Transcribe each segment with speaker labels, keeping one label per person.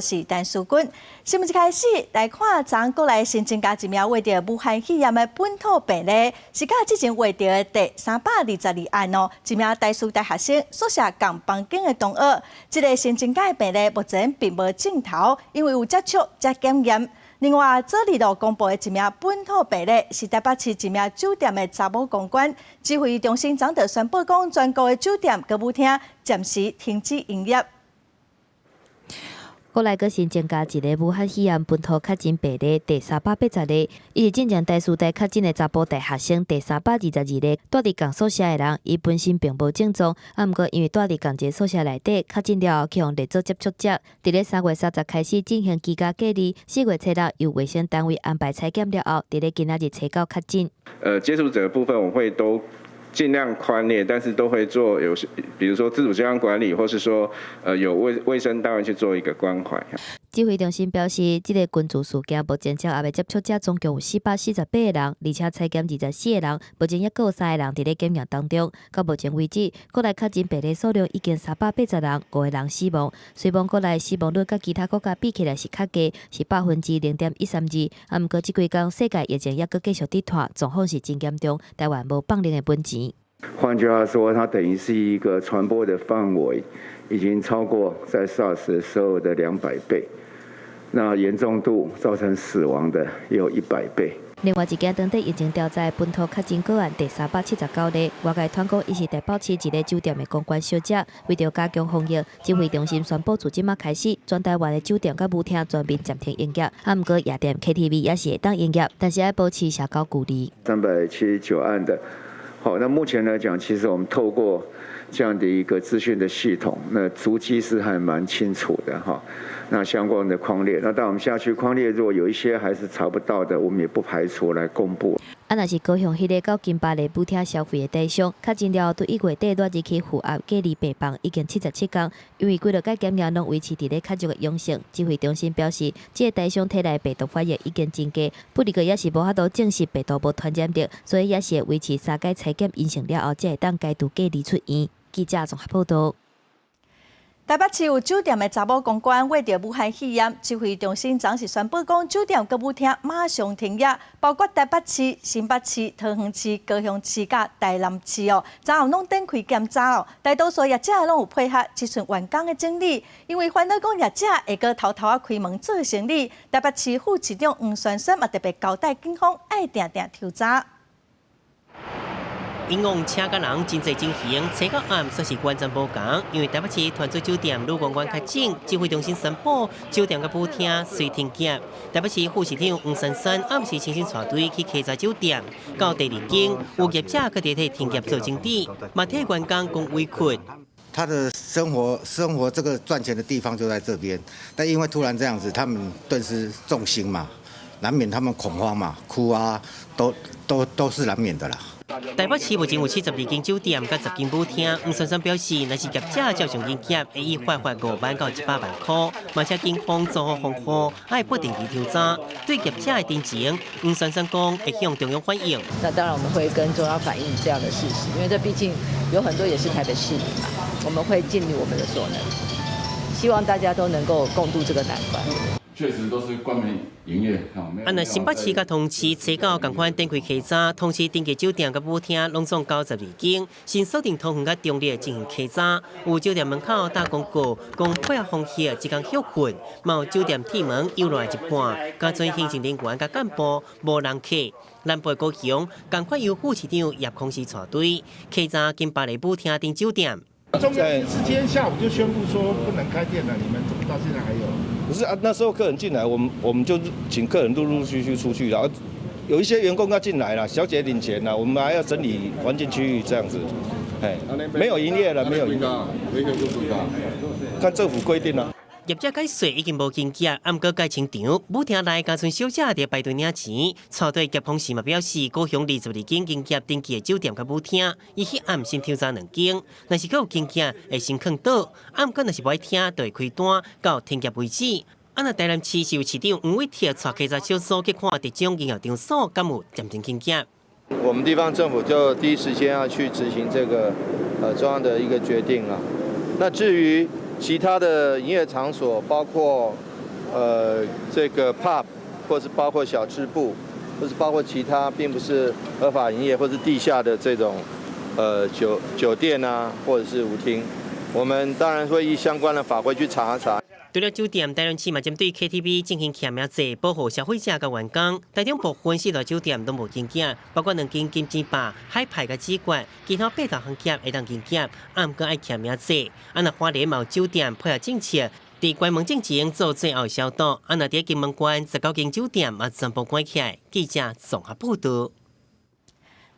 Speaker 1: 是陳淑君。新聞一開始來看，昨國內新增加一名罹著武漢肺炎的本土病例，是佮之前罹著的第322案哦。一名台師大學生，宿舍仝房間的同學。這个新增加的病例目前並無症頭，因為有接觸才檢驗。另外，早日路公布的一名本土病例是台北市一名酒店的查某公關。指揮中心昨就宣布講，全國的酒店、歌舞廳暫時停止營業。
Speaker 2: 國內閣新增加一个武漢肺炎本土確診病例，第380例。伊是進前台師大確診的查埔大學生，第322例。蹛佇仝宿舍的人，伊本身並無症狀，啊，毋過因為蹛佇仝一个宿舍內底確診了後，去予列做接觸者。佇咧3月30開始進行居家隔離，4月初六由衛生單位安排採檢了後，佇咧今仔日初九確診。
Speaker 3: 接觸者的部分，我會都盡量寬列，但是都會做有，比如說自主健康管理，或是說，有衛生單位去做一個關懷。
Speaker 2: 指揮中心表示，這个群聚事件目前掌握的接觸者總共有448個人，而且採檢24個人，目前猶閣有三个人佇咧檢驗當中。到目前為止，國內確診病例數量已經380人，五個人死亡。雖然國內死亡率佮其他國家比起來是較低，是0.132%，啊，毋過這幾工世界疫情猶閣繼續佇拖，狀況是真嚴重。台灣無放任的本錢。
Speaker 4: 換句話說，它等於是一個傳播的範圍已經超過在 SARS 時候的200倍，那嚴重度造成死亡的也有100倍。
Speaker 2: 另外一件當地疫情調查本土確診個案第379例，外界傳講伊是台北市一个酒店的公關小姐，為著加強防疫，指揮中心宣布自這馬開始，全台灣的酒店佮舞廳全面暫停營業，啊，毋過夜店 KTV 也是會當營業，但是愛保持社交距離。
Speaker 4: 379案的，好，那目前來講，其實我們透過這樣的一個資訊的系統，那足跡是還蠻清楚的哈。那相關的匡列，那當我們下去匡列，如果有一些還是查不到的，我們也不排除來公布。
Speaker 2: 啊，若是高雄彼个到金巴利舞廳消費的對象，確診了後，對1月底帶入去負壓隔離病房，已經77工。因為幾落擺檢驗攏維持佇咧較弱的陽性，指揮中心表示，這个對象體內病毒反應已經真低，不過也是無法度證實病毒無傳染力，所以也是會維持三擺採檢陰性了後，才會當解除隔離出院。記者綜合報道。
Speaker 1: 台北市有酒店的查某公關罹著武漢肺炎，指揮中心昨時宣布講，酒店佮舞廳馬上停業，包括台北市、新北市、桃園市、高雄市佮台南市哦，昨暗攏展開檢查哦，大多數業者攏有配合，只剩員工的整理，因為煩惱講業者會閣偷偷仔開門做生意。台北市副市長黃珊珊嘛特別交代警方愛定定抽查。
Speaker 5: 因王車佮人真濟情形，初九暗算是完全無仝，因為台北市傳出酒店女公關確診，指揮中心宣布酒店佮舞廳隨停業。台北市副市長黃珊珊暗時親身帶隊去稽查酒店，到第二間有業者閣佇咧停業做整理，嘛替員工講委屈。
Speaker 6: 他的生活這個賺錢的地方就在這邊，但因為突然這樣子，他們頓時重心嘛，難免他們恐慌嘛，哭啊，都是難免的啦。
Speaker 5: 台北市目前有72間酒店佮10間舞廳。黃珊珊表示，若是業者照常營業，會以罰款5萬到100萬塊。嘛請警方做好防護，愛不定期抽查。對業者的陳情，黃珊珊講會向中央反映。
Speaker 7: 那當然我們會跟中央反映這樣的事實，因為這畢竟有很多也是台北市民嘛，我們會盡力我們的所能，希望大家都能夠共度這個難關。
Speaker 8: 確實都是關門營業。
Speaker 5: 啊，若新北市佮桃園市初九仝款展開稽查，同時登記酒店佮舞廳攏總92間，先鎖定桃園佮中壢進行稽查。有酒店門口貼公告，講配合防疫，這工歇睏。嘛有酒店鐵門掩落來一半，加賰行政人員佮幹部無人客。南部高雄仝款由副市長葉匡時帶隊稽查金巴利舞廳等酒店。
Speaker 9: 中央是今天下午就宣布說不能開店了，你們怎麼到現在還有？
Speaker 10: 不是啊，那時候客人進來，我們就請客人陸陸續續出去，然後有一些員工要進來了，小姐領錢了，我們還要整理環境區域這樣子，哎，沒有營業了，沒有營業，看政府規定啦。
Speaker 5: 業者解說已經無營業，毋過蓋清場，舞廳內加賰小姐佇排隊領錢。帶隊葉匡時嘛表示，高雄22間營業登記的酒店佮舞廳，伊彼暗先抽查兩間，若是閣有營業會先囥倒，毋過若是無愛聽，就會開單到停業為止。啊，若台南市是由市長黃偉哲帶稽查小組去看這種營業場所，敢有暫停營業？
Speaker 11: 我們地方政府就第一時間要去執行這個中央的一個決定啊。那至於其他的營業場所，包括這個 pub，或是包括小吃部，或是包括其他並不是合法營業或是地下的這種酒店啊，或者是舞廳，我們當然會依相關的法規去查一查。
Speaker 5: 除了酒店，台中市嘛針對 KTV 進行簽名制，保護消費者佮員工。台中部分四大酒店攏無營業，包括兩間金錢豹、海派佮紫閣，其他八大行業會當營業，毋過愛簽名制。啊，若花蓮嘛有酒店配合政策，佇關門進前做最後消毒。啊，若佇金門縣19間酒店嘛全部關起來。記者綜合報導。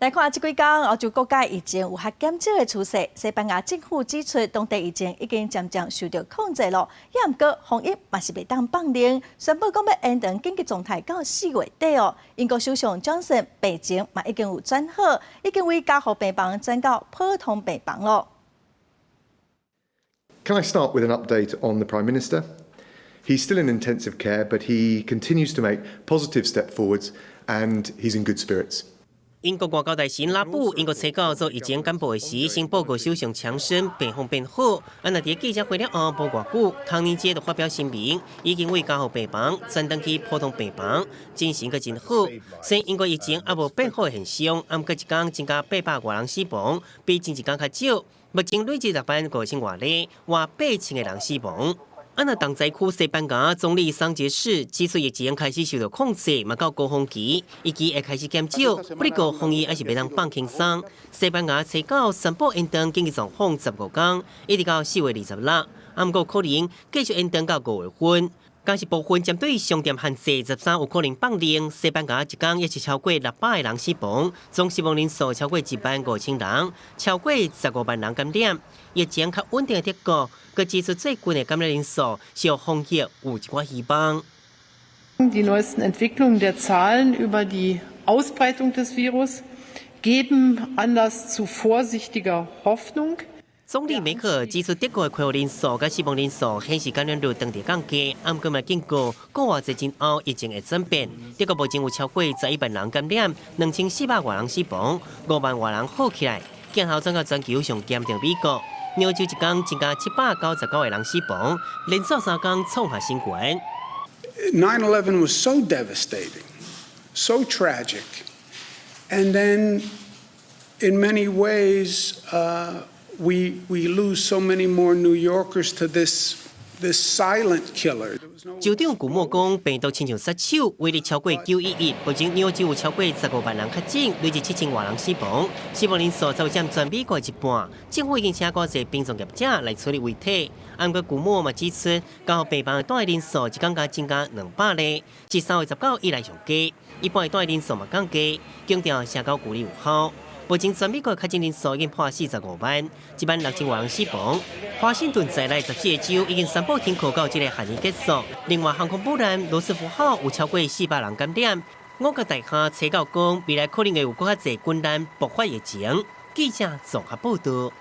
Speaker 1: 來看這幾工歐洲國家疫情有較減少的趨勢。西班牙政府指出，當地疫情已經漸漸受到控制囉。也毋過防疫嘛是袂當放寬，宣布講欲延長緊急狀態到4月底哦。英國首相強生病情嘛已經有轉好，已經為加護病房轉到普通病房囉。
Speaker 12: Can I start with an update on the Prime Minister? He's still in intensive care, but he continues to make positive step forwards and he's in good spirits.
Speaker 5: 英國外交大臣拉布，英國初九做疫情簡報的時，先報告首相強生病況變好。啊，若佇記者會了後無偌久，唐寧街就發表聲明，已經為加護病房轉轉去普通病房，精神閣真好。雖然英國疫情猶無變好的現象，毋過一工增加800外人死亡，比前一工較少。目前累計6萬5千外例，外8000個人死亡。啊，若重災區西班牙總理桑傑士指出疫情開始受到控制，嘛到高峰期，預計會開始減少。不過防疫還是袂當放輕鬆。西班牙初九宣布延長緊急狀況15天，一直到4月26。啊，毋過可能繼續延長到5月份。敢是部分針對商店限制，13有可能放寬。西班牙一工也是超過600個人死亡，總死亡人數超過1萬5千人，超過15萬人感染。疫情較穩定的德國，閣指出最近的感染人數是予防疫有一寡希望。
Speaker 13: Die neuesten Entwicklungen der Zahlen über die Ausbreitung des Virus geben Anlass zu vorsichtiger Hoffnung.
Speaker 5: 總理梅克爾指出，德國的確診人數佮死亡人數顯示感染率當地降低，毋過嘛警告，過偌濟之後疫情會轉變。德國目前有超過11萬人感染，2400外人死亡，5萬外人好起來。鏡頭轉到全球上嚴重美國，紐州一工增加799個人死亡，連續3工創下新高。
Speaker 14: 9/11 was so devastating, so tragic, and then in many ways, we lose so many more New Yorkers to this silent killer.
Speaker 5: 州長古莫講，病毒親像殺手，威力超過911。目前紐州有超過15萬人確診，累計7000外人死亡，死亡人數就佔全美國一半。政府已經請偌濟殯葬業者來處理遺體。毋過古莫嘛指出，加護病房的住院人數一工加增加200例，是3月19以來上低。一般的住院人數嘛降低，強調社交距離有效。目前全美國確診人數已經破45萬，1萬6千外人死亡。華盛頓在內14個州已經宣布停課到這個學年結束。另外，航空母艦羅斯福號有超過400人感染。五角大廈初九講，未來可能會有閣較濟軍艦爆發疫情。記者綜合報導。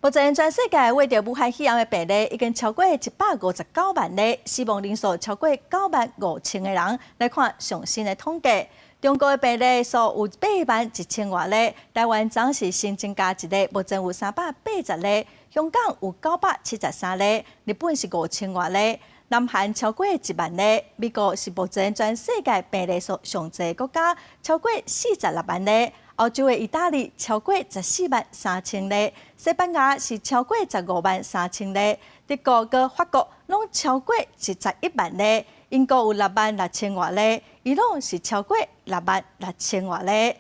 Speaker 1: 目前全世界患著武漢肺炎的病例已經超過159萬例，死亡人數超過9萬5千個人。來看上新的統計，中國的病例數有8萬1千外例，台灣昨是新增加一例，目前有380例；香港有973例，日本是5000外例，南韓超過1萬例，美國是目前全世界病例數上濟國家，超過46萬例。歐洲的意大利超過14萬3千例，西班牙是超過15萬3千例，德國佮法國攏超過21萬例，英國有6萬6千外例，伊朗是超過6萬6千外例。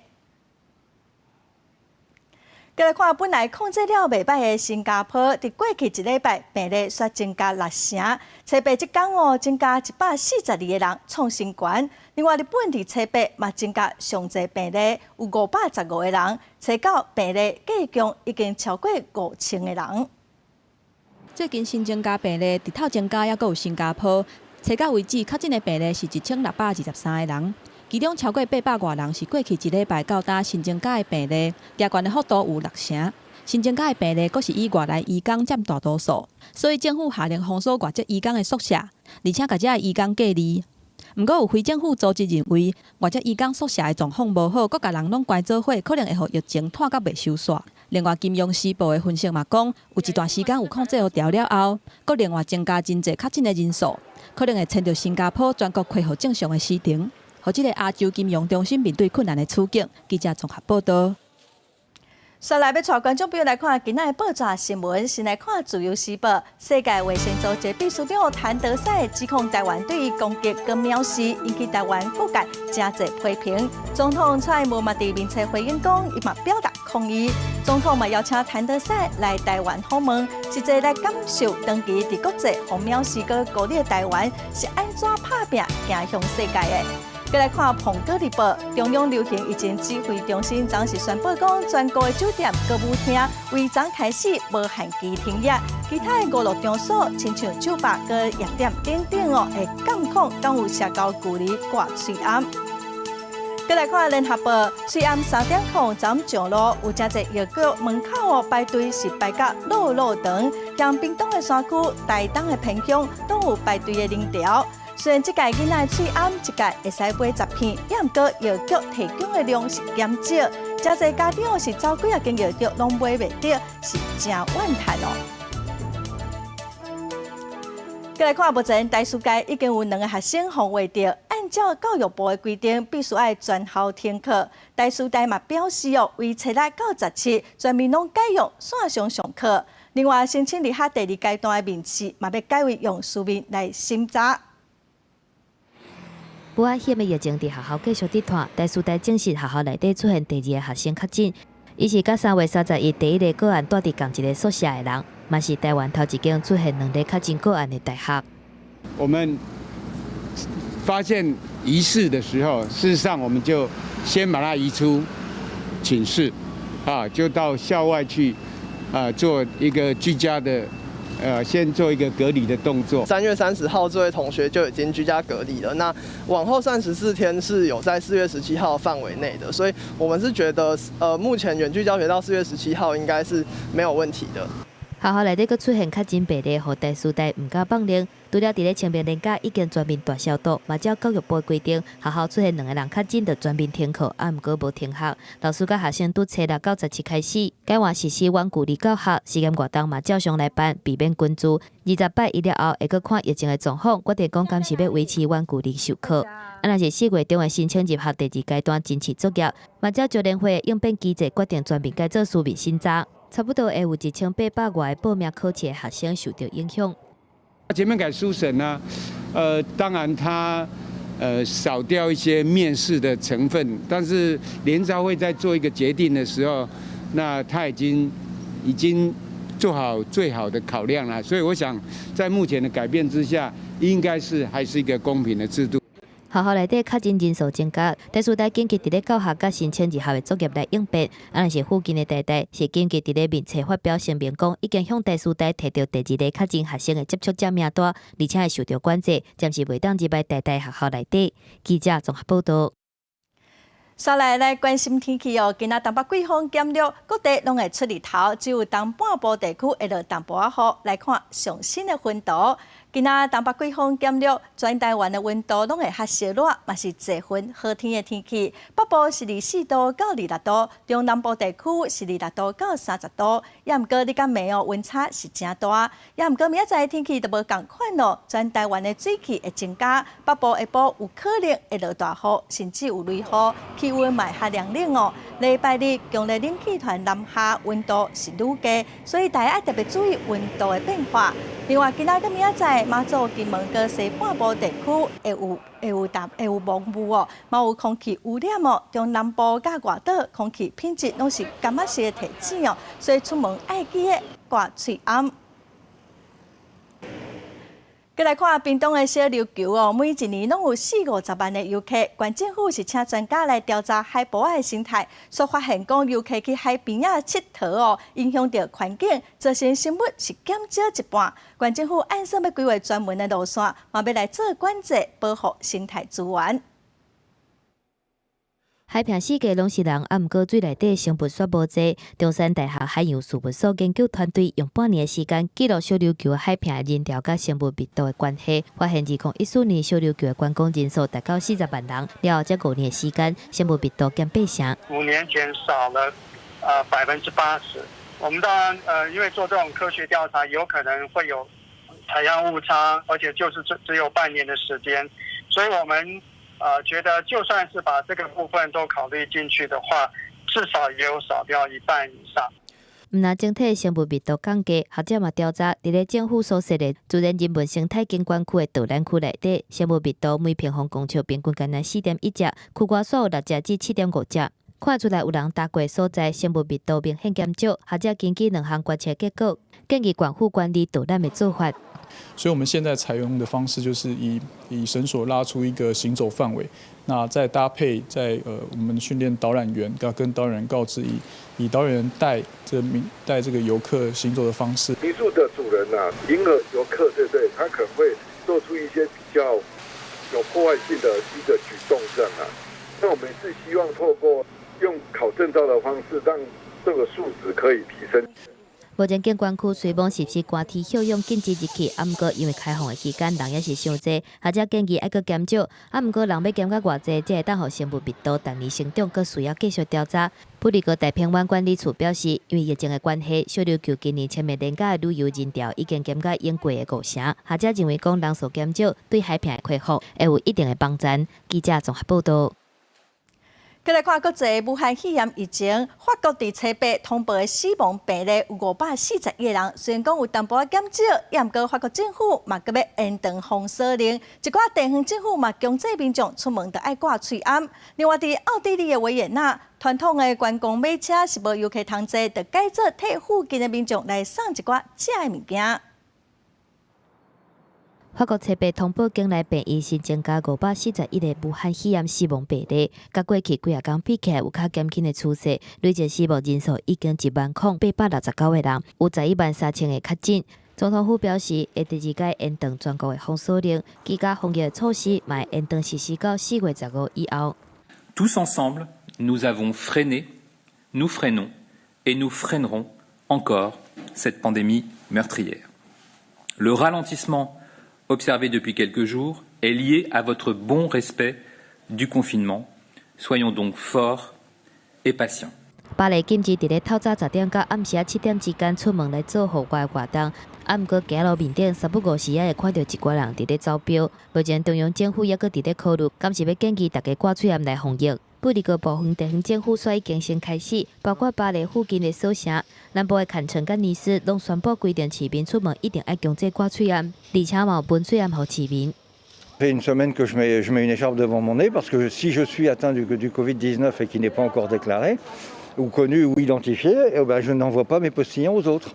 Speaker 1: 過來看，本來控制了袂䆀的新加坡，佇過去一禮拜病例煞增加六成，初八這工哦增加142個人創新高。另外，日本佇初八嘛增加上濟病例，有515個人，初九病例計共已經超過5000個人。
Speaker 15: 最近新增加病例，直透增加，猶閣有新加坡。初九為止，確診的病例是1623個人。其中超過800外人是過去一禮拜到今新增加的病例，加懸的幅度有六成。新增加的病例，閣是以外來移工佔大多數，所以政府下令封鎖外籍移工的宿舍，而且共遮的移工隔離。毋過有非政府組織認為，外籍移工宿舍的狀況無好，閣共人攏關做伙，可能會予疫情拖甲袂收煞。另外，金融時報的分析嘛講，有一段時間有控制予牢了後，閣另外增加真濟確診的人數，可能會牽著新加坡全國恢復正常的時程，予這个亞洲金融中心面對困難的處境。記者綜合報道。
Speaker 1: 紲來欲帶觀眾朋友來看今仔的報紙新聞，先來看《自由時報》。世界衛生組織秘書長譚德塞指控台灣對伊攻擊佮藐視，引起台灣各界誠濟批評。總統蔡英文嘛佇面冊回應講，伊嘛表達抗議。總統嘛邀請譚德塞來台灣訪問，實際來感受長期佇國際予藐視佮孤立的台灣是按怎拍拚行向世界的。閣來看《蘋果日報》，中央流行疫情指揮中心昨是宣布講，全國的酒店、歌舞廳為昨開始無限期停業，其他的娛樂場所，親像酒吧、佮夜店等等哦，會監控敢有社交距離掛喙罨。閣來看《聯合報》，喙罨3.0昨上路，有誠濟藥局門口哦排隊是排甲落落長，像屏東的山區、台東的偏鄉，攏有排隊的人潮。雖然這屆囡仔喙罨一屆會使買10片，也毋過藥局提供的量是減少，誠濟家長是走幾仔間藥局攏買袂著，是誠怨嘆哦。閣來看，目前台師大已經有兩个學生予畫著，按照教育部的規定，必須愛全校停課。台師大嘛表示哦，為初六到17，全面攏改用線上上課。另外，申請入學第二階段的面試，嘛欲改為用書面來審查。
Speaker 2: 武漢肺炎的疫情佇學校繼續佇傳，台師大證實學校內底出現第二个學生確診，伊是佮3月31第一个個案蹛佇仝一个宿舍的人，嘛是台灣頭一間出現兩例確診個案的大學。
Speaker 16: 我們發現疑似的時候，事實上我們就先把他移出寢室，啊，就到校外去，啊，做一個居家的。先做一個隔離的動作。
Speaker 17: 3月30號，這位同學就已經居家隔離了。那往後算14天是有在4月17號範圍內的，所以我們是覺得，目前遠距教學到4月17號應該是沒有問題的。
Speaker 2: 學校內底閣出現確診病例，予台師大毋敢放任。除了佇咧清明連假已經全面大消毒，嘛照教育部規定，學校出現兩个人確診就全面停課，啊，毋過無停學。老師佮學生對初六到十七開始改換實施遠距離教學，實驗活動嘛照常來辦，避免群聚。20擺了後，會閣看疫情的狀況，決定講敢是欲維持遠距離授課。啊，若是4月中的申請入學第二階段真試作業，嘛照招聯會的應變機制決定全面改做書面審查。差不多會有1800外个報名考試的學生受著影響。
Speaker 16: 前面改書審呢，當然他少掉一些面試的成分，但是聯招會在做一個決定的時候，那他已經做好最好的考量了，所以我想在目前的改變之下，應該是還是一個公平的制度。
Speaker 2: 學校內底確診人數增加，台師大緊急佇咧教學佮申請入學的作業來應變。啊，若是附近的台大是緊急佇咧面冊發表聲明，講已經向台師大提著第二例確診學生的接觸者名單，而且會受著管制，暫時袂當入來台大學校內底。記者綜合報道。
Speaker 1: 紲來來關心天氣哦，今仔東北季風減弱，各地攏會出日頭，只有東半部地區會落淡薄仔雨。來看上新的溫度，今仔東北季風減弱，全台灣的溫度攏會較燒熱，嘛是濟雲好天的天氣。北部是24度到26度，中南部地區是26度到30度。也毋過日佮暝哦，溫差是誠大。也毋過明仔載天氣就無仝款咯，全台灣的水汽會增加，北部下晡有可能會落大雨，甚至有雷雨。氣溫嘛會較涼冷哦。禮拜日強烈冷氣團南下，溫度是愈低，所以大家愛特別注意溫度的變化。另外，今仔佮明仔載馬祖、金門佮西半部地區會有濃霧哦，嘛有空氣污染哦。中南部佮外島空氣品質攏是柑仔色的提醒哦，所以出門愛記得掛喙罨。閣來看屏東的小琉球哦，每一年攏有四五十萬的遊客。縣政府是請專家來調查海埔仔的生態，煞發現講遊客去海邊仔𨑨迌哦，影響著環境，造成生物是減少一半。縣政府按算欲規劃專門的路線，嘛欲來做管制，保護生態資源。
Speaker 2: 海拚四界攏是人，啊，毋過水內底生物煞無濟。中山大學海洋事務所研究團隊用半年的時間記錄小琉球海拚人潮佮生物密度的關係，發現2014年小琉球的觀光人數達到40萬人，了後這5年的時間，生物密度減8成。
Speaker 18: 5年前少了80%。我們當然因為做這種科學調查，有可能會有採樣誤差，而且就是只有半年的時間，所以我們覺得就算是把這個部分都考慮進去的話，至少也有少掉一半以上。
Speaker 2: 毋但整體生物密度降低，學者嘛調查，佇咧政府所設的自然人文生態景觀區的導覽區內底，生物密度每平方公尺平均干焦4.1隻，區外煞有6隻至7.5隻。看出來有人踏過所在，生物密度明顯減少。學者根據兩項觀測結果，建議縣府管理導覽的做法。
Speaker 19: 所以我們現在採用的方式就是以繩索拉出一個行走範圍，那再搭配在我們訓練導覽員，要跟導覽員告知以導覽員帶這民帶這個遊客行走的方式。
Speaker 20: 民宿的主人啊，迎合遊客，對不對？他可能會做出一些比較有破壞性的一個舉動，這樣啊。那我們是希望透過用考證照的方式，讓這個素質可以提升。
Speaker 2: 目前景觀區雖罔實施寒天休養禁止入去，啊，毋過因為開放的期間人猶是傷濟，學者建議愛閣減少。啊，毋過人欲減較偌濟，才會當予生物密度逐年成長，閣需要繼續調查。普里戈大平灣管理處表示，因為疫情的關係，小琉球今年簽的連假的旅遊人潮已經減甲往過的五成。學者認為講人數減少對海坪的恢復會有一定的幫助。記者綜合報道。
Speaker 1: 閣來看國際武漢肺炎疫情，法國佇初八通報的死亡病例有541個人，雖然講有淡薄仔減少，也毋過法國政府嘛閣欲延長封鎖令，一寡地方政府嘛強制民眾出門著愛掛喙罨。另外，佇奧地利的維也納，傳統的觀光馬車是無遊客通坐，就改做替附近的民眾來送一寡食的物件。
Speaker 2: 法國初八通報境內病院新增加541個武漢肺炎死亡病例，佮過去幾仔工比起來有較減輕的趨勢，累計死亡人數已經10,869個人，有113,000個確診。總統府表示，會第二擺延長全國的封鎖令，居家防疫措施嘛會延長實施到4月15以後。
Speaker 21: Tous ensemble, nous avons freiné, nous freinons et nous freinerons encore cette pandémie meurtrière. Le ralentissement observé depuis quelques jours est lié à votre bon respect du confinement. Soyons donc forts et patients.
Speaker 2: 巴黎禁止佇咧透早10點到暗時7點之間出門來做戶外活動。啊，毋過街路面頂三不五時也會看著一寡人佇咧走標。目前中央政府猶閣佇咧考慮，敢是欲建議大家掛喙罨來防疫。布里格部分地方政府煞已經先開始，包括巴黎附近的小城、南部的坎城佮尼斯，攏宣布規定市民出門一定愛強制掛喙罨，而且嘛有分喙罨予市民。
Speaker 22: Ça fait une semaine que je mets une écharpe devant mon nez parce que si je suis atteint du Covid-19 et qui n'est pas encore déclaré, ou connu ou identifié, eh ben, je n'envoie pas mes postillons aux autres.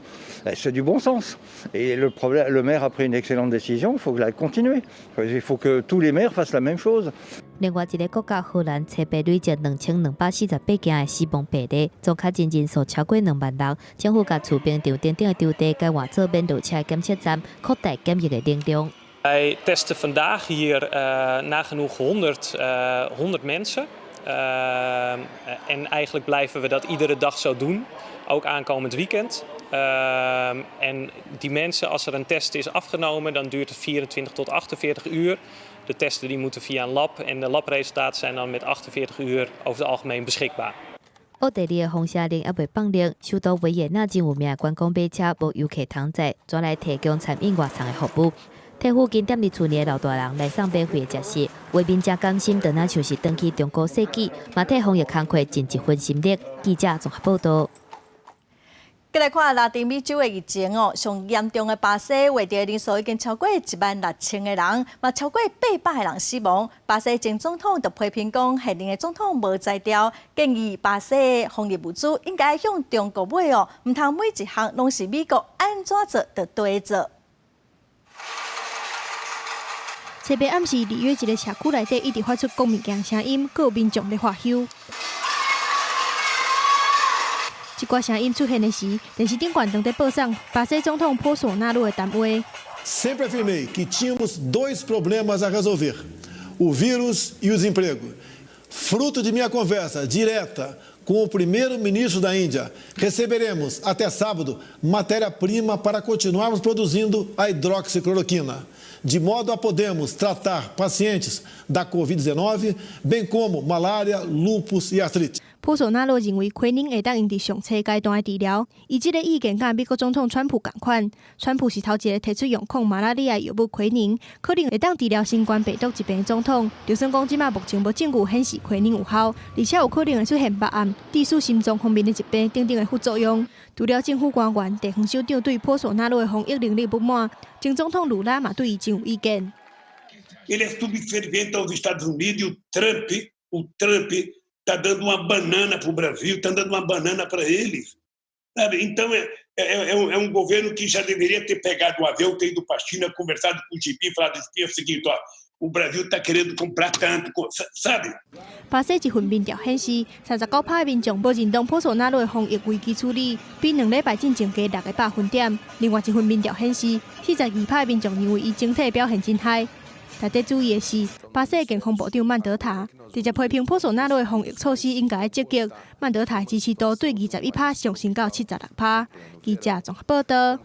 Speaker 22: C'est du bon sens. Et le problème, le maire a pris une excellente décision, il faut la continuer. Il faut que tous les maires fassent la même chose.
Speaker 2: 另外一個國家荷蘭，初八累積2248件的死亡病例，總確診人數超過2萬人。政府共厝邊場等等的場地改換做免落車檢測站，擴大檢疫的能量。
Speaker 23: Wij testen vandaag hier nagenoeg 100 mensen. En eigenlijk blijven we dat iedere dag zo doen, ook aankomend weekend. En die mensen, als er een test is afgenomen, dan duurt het 24 tot 48 uur. De testen die moeten via een lab en de labresultaten zijn dan met 48 uur over het algemeen beschikbaar.
Speaker 2: 奧地利的封城令猶未放令，首都維也納真有名的觀光馬車無遊客通載，轉來提供餐飲外送的服務。替附近踮佇厝內的老大人來送免費的食食，畫面誠感心，就若像是轉去中古世紀，嘛替防疫工課盡一份心力。記者綜合報道。
Speaker 1: 閣來看拉丁美洲的疫情哦，上嚴重的巴西，確診人數已經超過16,000個人，嘛超過800個人死亡。巴西前總統就批評講，現任的總統無才調，建議巴西的防疫物資應該向中國買哦，毋通每一項攏是美國按怎做就對做。
Speaker 24: 初八暗時，里約一个社區內底一直發出講物件聲音，閣有民眾咧歡呼。這寡聲音出現的時，電視頂懸當咧播送巴西總統波索納魯的談話。
Speaker 25: Sempre afirmei que tínhamos dois problemas a resolver: o vírus e o desemprego. Fruto de minha conversa direta com o primeiro-ministro da Índia, receberemos até sábado matéria-prima para continuarmos produzindo a hidroxicloroquina, de modo a podermos tratar pacientes da Covid-19, bem como malária, lúpus e artrite.
Speaker 24: 波索納洛認為奎寧會當用佇上初階段的治療，伊這个意見佮美國總統川普仝款。川普是頭一个提出用抗馬拉利亞藥物奎寧，可能會當治療新冠病毒疾病的總統。就算講這馬目前無證據顯示奎寧有效，而且有可能會出現目暗、致死心臟方面的疾病等等的副作用。除了政府官員、地方首長對波索納洛的防疫能力不滿，前總統盧拉嘛對伊真有意見。
Speaker 3: Ele é subserviente aos Estados Unidos e o Trump está dando uma banana para o Brasil, está dando uma banana para eles. Sabe? Então, é um governo que já deveria ter pegado o avião, ter ido para a China, conversado com o Xi Jinping, falado: "É o seguinte, ó, o Brasil está querendo comprar tanto", sabe?
Speaker 24: 巴西一份民調顯示，39趴的民眾無認同波索納洛的防疫危機處理，比2禮拜進前低6個百分點。另外一份民調顯示，42趴的民眾認為伊整體表現真歹。值得注意的是，巴西健康部長曼德塔直接批評波索納洛的防疫措施應該積極。曼德塔支持度對21趴上升到76趴。記者綜合報道。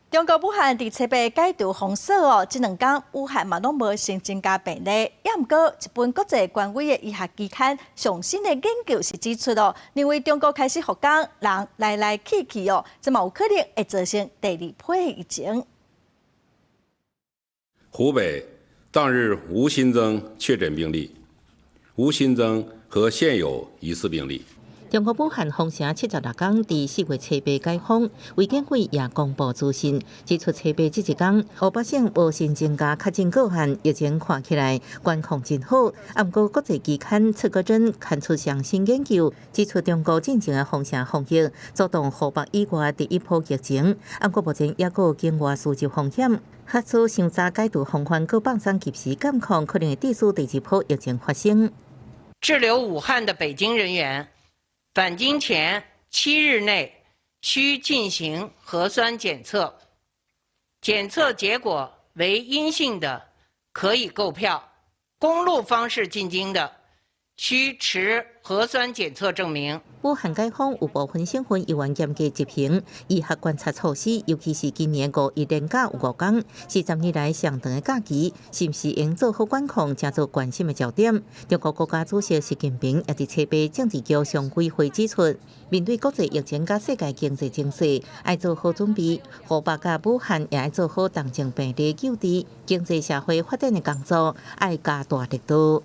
Speaker 1: 中國武漢佇初八解除封鎖哦，這兩工武漢嘛攏無新增加病例。也毋過，一本國際權威的醫學期刊上新的研究是指出哦，認為中國開始復工，人來來去去哦，這嘛有可能會造成第二波疫情。
Speaker 4: 湖北當日無新增確診病例，無新增和現有疑似病例。
Speaker 6: 中國武漢封城76工，佇4月初八解封，衛健委也公布資訊，指出初八這一工，湖北省無新增加確診個案，疫情看起來管控真好。啊，毋過國際期刊《刺胳針》刊出上新研究，指出中國進前的封城防疫，阻擋湖北以外第一波疫情。啊，毋過目前猶閣有境外輸入風險，假使傷早解除防範，閣放鬆及時監控，可能會致使第二波疫情發生。
Speaker 7: 滯留武漢的北京人員，返京前7日內需進行核酸檢測，檢測結果為陰性的可以購票；公路方式進京的需持核酸檢測證明。
Speaker 6: 武漢解封有部分省份猶原嚴格執行醫學觀察措施，尤其是今年五一連假有5工，是10年來上長的假期，是毋是應做好管控，成做關心的焦點。中國國家主席習近平也佇初八政治局常委會指出，面對國際疫情佮世界經濟情勢，愛做好準備。湖北佮武漢也愛做好重症病例救治、經濟社會發展的工作，愛加大力度。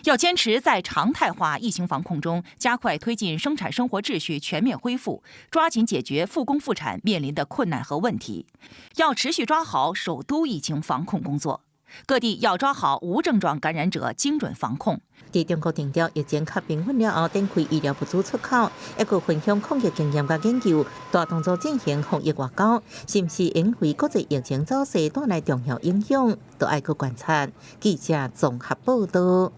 Speaker 8: 要堅持在常態化疫情防控中，加快推進生產生活秩序全面恢復，抓緊解決復工復產面臨的困難和問題。要持續抓好首都疫情防控工作，各地要抓好無症狀感染者精準防控。
Speaker 6: 佇中國定調疫情較平穩了後，展開醫療物資出口，抑閣分享抗疫經驗佮研究，大動作進行防疫外交，是毋是因為國際疫情走勢帶來重要影響，都愛去觀察。記者綜合報道。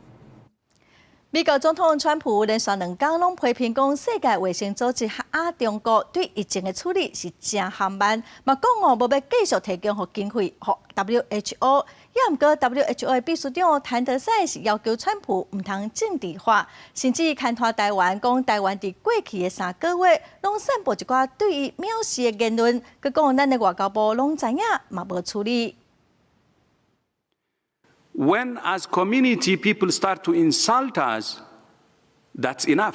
Speaker 1: 美國總統川普連續兩工攏批評講，世界衛生組織佮中國對疫情的處理是誠緩慢，嘛講哦無欲繼續提供予經費予 WHO。也毋過 WHO 的秘書長譚德塞是要求川普毋通政治化，甚至牽拖台灣，講台灣佇過去的3個月攏散布一寡對伊藐視的言論，閣講咱的外交部攏知影，嘛無處理。
Speaker 26: When, as community, people start to insult us, that's enough.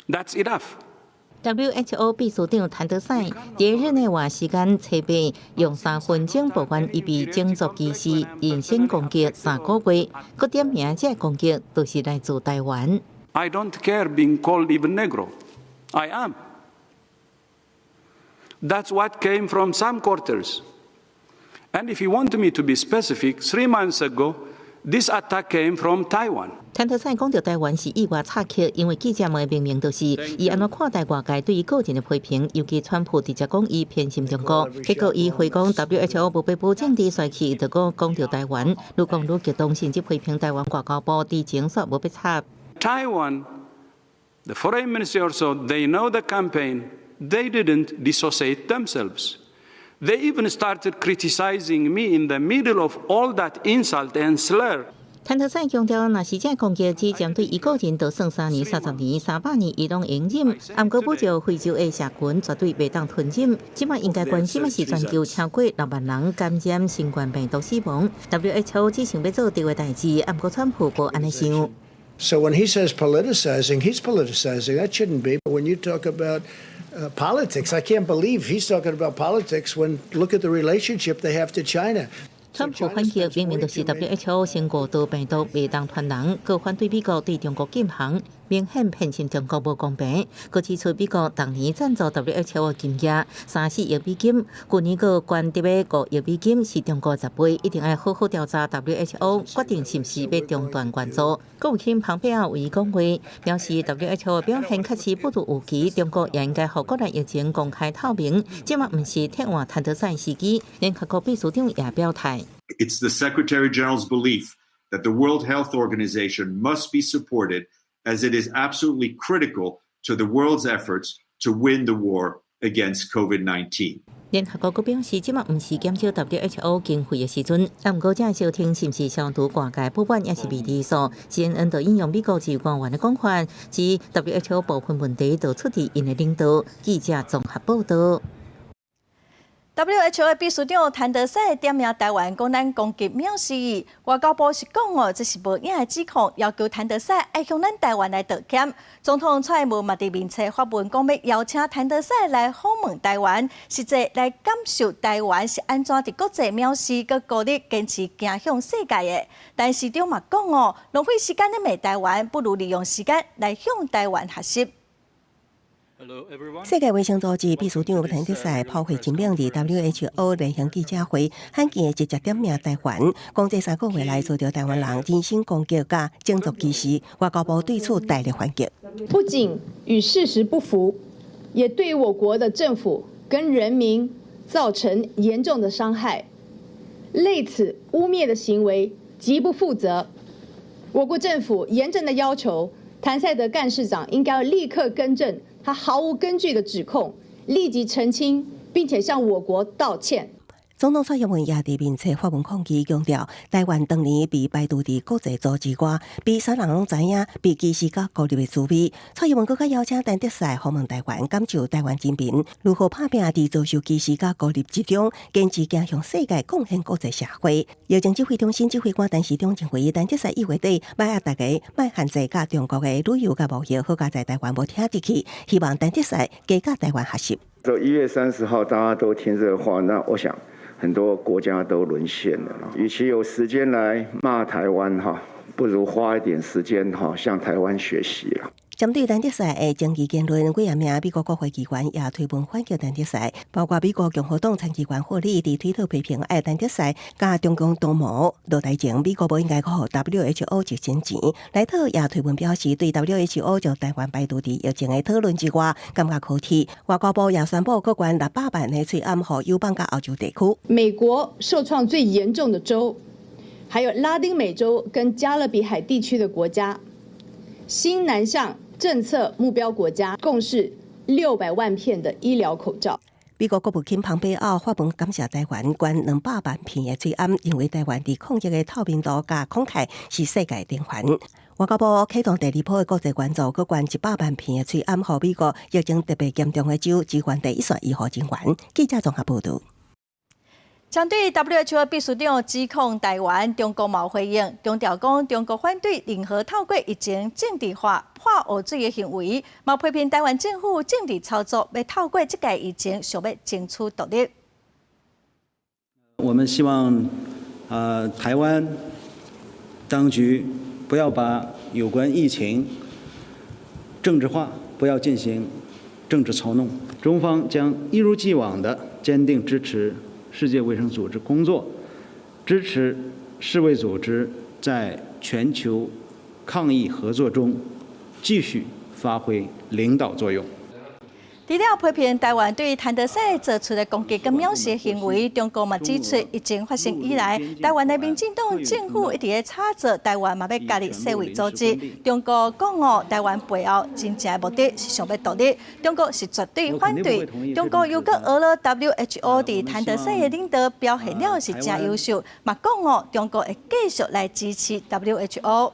Speaker 26: That's enough.
Speaker 6: WHO 秘書長譚德塞佇日內瓦時間初八用3分鐘抱怨伊被種族歧視、人身攻擊3個月，閣點名這个攻擊都是來自台灣。
Speaker 26: I don't care being called even Negro. I am. That's what came from some quarters. And if you want me to be specific, 3 months ago, this attack came from Taiwan.
Speaker 6: 譚德塞講著台灣是意外插曲，因為記者問明明就是伊按怎看待外界對伊個人的批評，尤其川普直接講伊偏心中國，結果伊回講 WHO 無欲保證的衰去，就閣講著台灣，愈講愈激動，甚至批評台灣外交部之前煞無欲插。
Speaker 26: Taiwan, the foreign ministry also, they know the campaign. They didn't dissociate themselves. They even started criticizing me in the middle of all that insult and slur.
Speaker 6: 譚譚德塞強調，若是這攻擊只針對伊個人，就算3年、30年、300年，伊攏容忍。毋過侮辱非洲的社群絕對袂當吞忍。這擺應該關心的是全球超過6萬人感染新冠病毒死亡。WHO 只想欲做對的代誌，毋過川普無按呢想。
Speaker 9: So when he says politicizing, he's politicizing. That shouldn't be. But when you talk about politics, I can't believe he's talking about politics when look at the relationship they have to China.
Speaker 6: 川普反擊明明就是 WHO 先誤導病毒袂當傳人，閣反對美國對中國禁航，明顯偏心中國無公平。閣指出美國當年贊助 WHO 的金額3、4億美金，舊年閣捐特別5億美金，是中國10倍，一定愛好好調查 WHO，決定是毋是欲中斷援助。國務卿蓬佩奧為講話，表示 WHO 表現確實不如預期，中國也應該予國內疫情公開透明。這嘛毋是替換譚德塞時機。聯合國秘書長也表態。
Speaker 10: It's the Secretary General's belief that the World Health Organization must be supported, as it is absolutely critical to the world's efforts to win the war against COVID-19.
Speaker 6: 聯合國閣表示，這嘛毋是減少 WHO 經費的時陣。但毋過，這相聽是毋是消除外界不滿，也是未知數。CNN 就引用美國自由官員的講法，指 WHO 部分問題都出佇𪜶的領導。記者綜合報道。
Speaker 1: WHO 的秘書長譚德塞點名台灣，講咱攻擊藐視伊。外交部是講哦，這是無影的指控，要求譚德塞愛向咱台灣來道歉。總統蔡英文嘛佇面冊發文講，欲邀請譚德塞來訪問台灣，實際來感受台灣是按怎佇國際藐視閣孤立，堅持行向世界的。但市長嘛講哦，浪費時間咧罵台灣，不如利用時間來向台灣學習。
Speaker 11: 世界衛生組織秘書長譚德塞炮火真猛佇 WHO 例行記者會，罕見直接點名台灣，講這3個月來遭著台灣人人身攻擊佮種族歧視，外交部對此大力反擊。
Speaker 12: 不僅與事實不符，也對我國的政府跟人民造成嚴重的傷害。類此污衊的行為極不負責。我國政府嚴正的要求譚賽德幹事長應該立刻更正他毫無根據的指控，立即澄清，並且向我國道歉。
Speaker 11: 總統蔡英文也佇面冊發文抗議，強調台灣當年被排除佇國際組織外，比啥人攏知影被歧視佮孤立的滋味。蔡英文閣較邀請譚德塞訪問台灣，感受台灣人民如何拍拚佇遭受歧視佮孤立之中，堅持行向世界，貢獻國際社會。疫情指揮中心指揮官陳時中認為，譚德塞一月底莫壓大家莫限制佮中國的旅遊佮貿易，好佳哉台灣無聽入去，希望譚德塞加佮台灣學習。
Speaker 13: 這1月30號大家都聽這個話，那我想很多國家都淪陷了。與其有時間來罵台灣哈，不如花一點時間哈向台灣學習了。
Speaker 11: 針對譚德塞的爭議言論，幾若名美國國會議員也推文反擊譚德塞，包括美國共和黨參議員霍利佇推特批評，愛譚德塞佮中共同謀落台前，美國無應該予 WHO 一仙錢。萊特也推文表示，對 WHO 將台灣排除佇疫情的討論之外，感覺可恥。外交部也宣布，閣捐600萬的喙罨予友邦佮歐洲地區。
Speaker 12: 美國受創最嚴重的州，還有拉丁美洲跟加勒比海地區的國家，新南向政策目標國家共是600萬片的醫療口罩。
Speaker 11: 美國國務卿蓬佩奧發文感謝台灣捐200萬片的喙罨，認為台灣佇抗疫的透明度佮慷慨是世界典範。外交部啟動第二波的國際援助，閣捐100萬片的喙罨，予美國疫情特別嚴重的州支援第一線醫護人員。記者綜合報導。
Speaker 1: 針對 WHO 秘書長指控台灣，中國嘛回應，強調講中國反對任何透過疫情政治化潑污水的行為，嘛批評台灣政府政治操作，欲透過這個疫情想欲爭取獨立。
Speaker 14: 我們希望台灣當局不要把有關疫情政治化，不要進行政治操弄。中方將一如既往的堅定支持世界衛生組織工作，支持世衛組織在全球抗疫合作中繼續發揮領導作用。
Speaker 1: 除了批評台灣對譚德塞做出的攻擊佮藐視行為，中國嘛指出，疫情發生以來，台灣的民進黨政府一直咧炒作台灣嘛欲加入世衛組織。中國講哦，台灣背後真正的目的是想欲獨立，中國是絕對反對。中國又閣訛了 WHO 佇譚德塞的領導表現了是誠優秀，嘛講哦，中國會繼續來支持 WHO。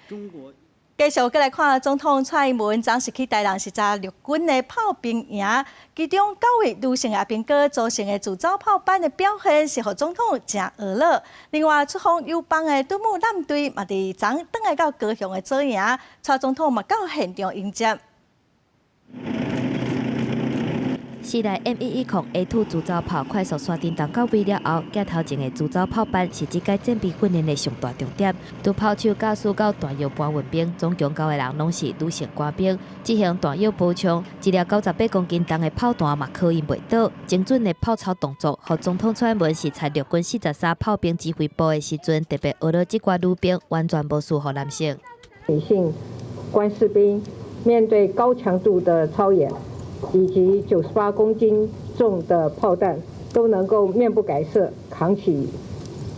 Speaker 14: 中國。
Speaker 1: 繼續閣來看總統蔡英文，昨是去台南視察陸軍的炮兵營，其中九位女性阿兵哥組成的自走炮班的表現是予總統誠呵咾。另外，出訪友邦的敦睦艦隊嘛，佇昨轉來到高雄的左營，蔡總統嘛到現場迎接。
Speaker 2: 四台 M110A2 自走炮快速刷振動到位了後，鏡頭前的自走炮班是這屆戰備訓練的上大重點。從炮手駕駛到彈藥搬運兵，總共九个人攏是女性官兵，執行彈藥步槍，一粒98公斤重的炮彈嘛，可以袂倒。精準的炮操動作，予總統蔡英文視察陸軍43炮兵指揮部的時陣，特別呵咾這寡女兵完全無輸予男性。
Speaker 5: 女性官士兵面對高強度的操演，以及98公斤重的炮彈都能夠面不改色扛起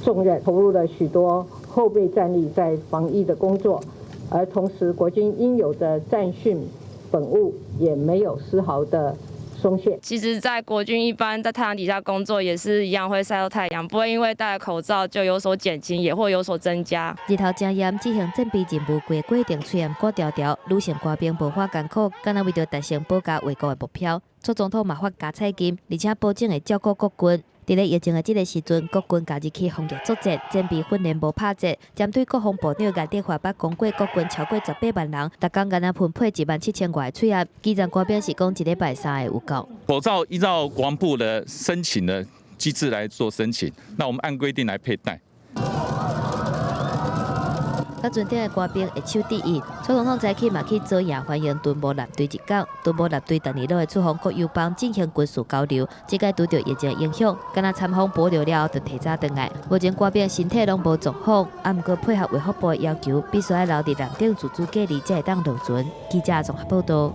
Speaker 5: 重任，投入了許多後備戰力在防疫的工作，而同時國軍應有的戰訓本務也沒有絲毫的鬆懈。
Speaker 15: 其實，在國軍一般在太陽底下工作也是一樣會曬到太陽，不會因為戴口罩就有所減輕，也會有所增加。
Speaker 2: 日頭誠炎，執行戰備任務規過程喙罨趕條條，女性官兵無法艱苦，敢若為著達成保家衛國的目標。蔡總統嘛發加菜金，而且保證會照顧國軍。佇咧疫情的這个時陣，國軍加入去防疫作戰，戰備訓練無拍折。針對國防部長顏德華捌講過，國軍超過18萬人，逐工敢若分配1.7萬外個喙罨。基層官兵是講一禮拜三个有夠。
Speaker 16: 口罩依照國防部的申請的機制來做申請，那我們按規定來佩戴。
Speaker 2: 佮船頂的官兵會手致意，蔡總統早起嘛去左營歡迎敦睦艦隊入港。敦睦艦隊逐年攏會出訪國友邦進行軍事交流，這屆拄著疫情影響，敢若參訪保留了後就提早轉來。目前官兵身體攏無狀況，啊，毋過配合衛福部的要求，必須愛留佇艦頂自主隔離，才會當落船。記者綜合報導。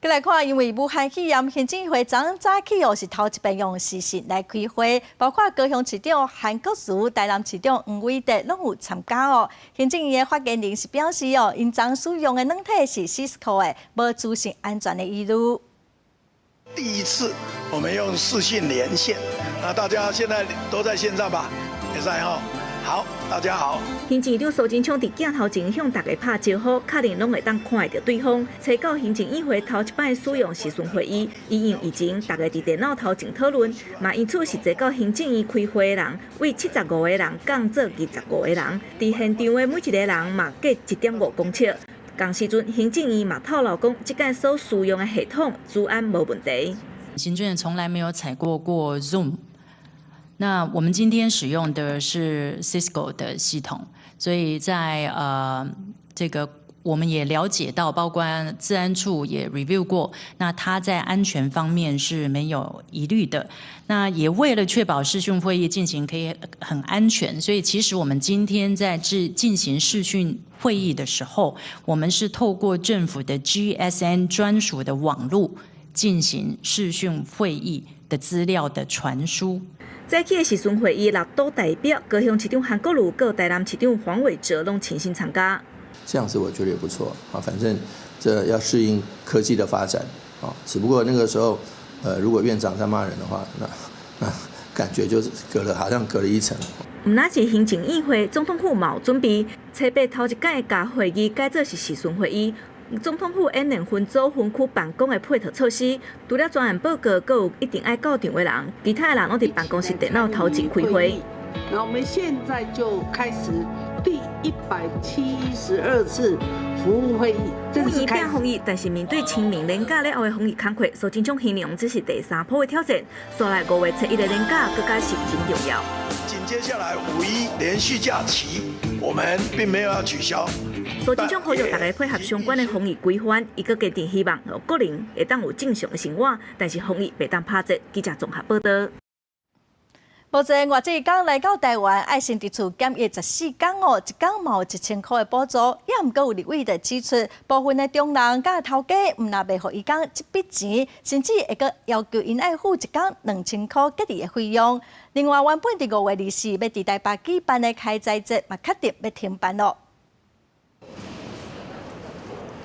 Speaker 1: 閣來看，因為武漢肺炎，行政院會昨早起哦是頭一遍用視訊來開會，包括高雄市長韓國瑜、台南市長黃偉哲攏有參加哦。行政院的發言人是表示哦，𪜶昨使用的軟體是 Cisco 的，無資訊安全的疑慮。
Speaker 17: 第一次我們用視訊連線，那大家現在都在線上吧？會使吼。好，大家好。
Speaker 18: 行政院長蘇貞昌佇鏡頭前向大家拍招呼，確認攏會當看會著對方。初九行政院會頭一擺使用視訊會議，因應疫情，大家佇電腦頭前討論，嘛因此是坐到行政院開會的人，為75個人降做25個人。佇現場的每一個人嘛隔1.5公尺。仝時陣，行政院嘛透露講，這擺所使用的系統資安無問題。
Speaker 19: 行政院從來沒有採購過 Zoom。那我們今天使用的是 Cisco 的系統，所以在這個我們也了解到，包括資安處也 review 過，那它在安全方面是沒有疑慮的。那也為了確保視訊會議進行可以很安全，所以其實我們今天在進行視訊會議的時候，我們是透過政府的 GSM 專屬的網路進行視訊會議的資料的傳輸。
Speaker 18: 早起的視訊會議，六都代表高雄市長韓國瑜、佮台南市長黃偉哲攏親身參加。
Speaker 27: 這樣子我覺得也不錯啊，反正這要適應科技的發展啊。只不過那個時候，如果院長在罵人的話，那感覺就是隔了，好像隔了一層。
Speaker 18: 毋但是行政院會，總統府嘛有準備，初八頭一擺共會議改做是視訊會議。總統府演練分組分區辦公的配套措施，除了專案報告，閣有一定愛到場的人，其他的人攏佇辦公室電腦頭前開會。
Speaker 28: 那我們現在就開始第172次服務會議。
Speaker 18: 五一變防疫，但是面對清明連假了後的防疫工課，蘇貞昌形容這是第三波的挑戰。紲來5月7日的連假，閣較是真重要。
Speaker 17: 緊接下來五一連續假期，我們並沒有要取消。
Speaker 18: 蘇貞昌呼籲大家配合相關的防疫規範，伊閣堅定希望國人會當有正常的生活，但是防疫袂當拍折。記者綜合報導。
Speaker 1: 目前外籍移工來到台灣，愛先佇厝檢疫14天哦，一工嘛有1000箍的補助。也毋過有立委就指出，部分的中人佮頭家毋但袂予移工這筆錢，甚至會閣要求𪜶愛付一工2000箍隔離的費用。另外，原本佇5月24欲佇台北舉辦的開齋節，嘛確定欲停辦囉。